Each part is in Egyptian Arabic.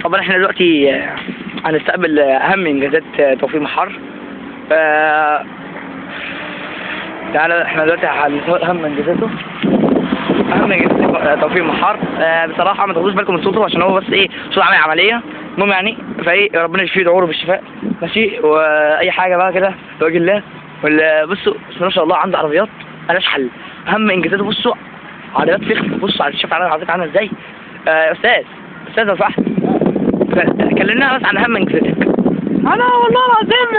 طبعا احنا دلوقتي هنستقبل اهم انجازات توفيق محار. تعالى احنا دلوقتي هنستقبل اهم انجازاته، اهم انجازات توفيق محار. بصراحة ما تاخدوش بالكم من صوته عشان هو بس ايه صوته عامل عملية، المهم يعني فايه ربنا يشفيه ويدعوله بالشفاء، ماشي. واي حاجة بقى كده لوجه الله. ولا بصوا بسم الله ما شاء الله عنده عربيات مالهاش حل. اهم انجازاته بصوا عربيات فخم، بصوا على شوف العربيات عامله ازاي. استاذ لو سمحت كلمنا بس عن اهم انجازاتك. انا والله العظيم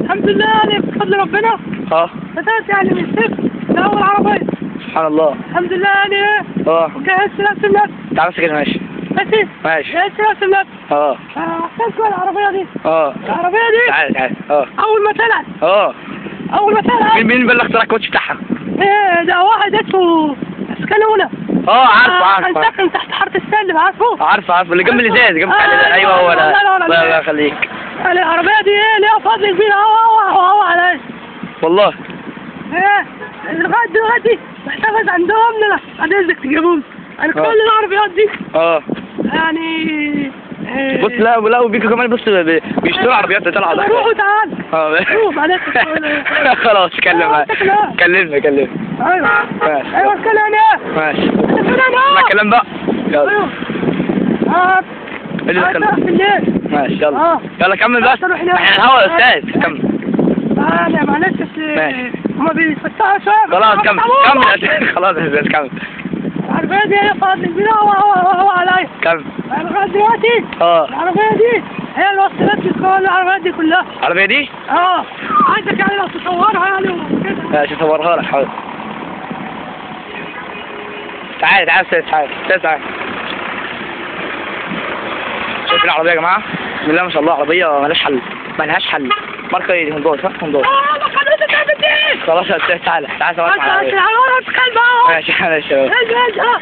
الحمد لله يعني بفضل ربنا بدأت يعني من الصفر لاول عربية. سبحان الله الحمد لله يعني وجهزت نفسي بنفسي. تعال بس كده. ماشي ماشي ماشي. جهزت نفسي بنفسي. احسنت بقى العربية دي. العربية دي تعال تعال. اول ما طلعت اول ما طلعت مين بلغ طلع الكوتش بتاعها؟ ايه ده واحد اسمه اسكالونا. عارفه عارفه. ساكن تحت حارة السلم. عارفه؟ عارفه عارفه اللي جنب الازاز، جنب الازاز. ايوه هو ده. الله يخليك. العربية دي ايه ليها فضل كبير اهو عليا والله. ايه لغاية دلوقتي محتفظ عندهم. بعد اذنك تجيبهم انا كل العربيات دي. يعني بص لا وبيكو كمان بص بيشتروا عربيات طالعه. روحوا تعال. روح معلش. خلاص كلم كلمنا كلمنا. ايوه ايوه اتكلم انا. ماشي اسمع الكلام بقى. يلا. اللي دخل ماشي يلا يلا كمل بس. احنا الهوا يا استاذ كمل. انا معلش بس هما بيفتحوا شوية. خلاص كمل كمل. خلاص يا استاذ كمل. العربية دي هي فضل كبير هو عليا. كمل. لغاية دلوقتي العربية دي هي اللي وصلت لي كل العربيات دي كلها. العربية دي؟ عايزك يعني لو تصورها يعني وكده. ماشي اصورها لك حاضر. تعالى تعالى استاذ تعالى استاذ تعالى. شايفين العربية يا جماعة؟ بسم الله ما شاء الله عربية مالهاش حل، مالهاش حل. ماركة ايه دي؟ هونداي صح؟ هونداي. خلاص يا استاذ تعالى تعالى صورك معايا. ماشي ماشي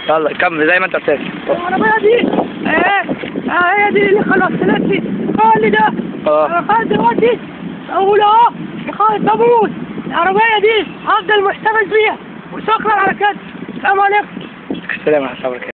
يلا كمل زي ما انت استاذ. العربية دي ايه هي دي اللي خلصت لي كل ده. لغاية دلوقتي اقول اهو لغاية ما اموت العربية دي هفضل محتفظ بيها. وشكرا على كده. السلام عليكم. السلام ورحمة الله وبركاته.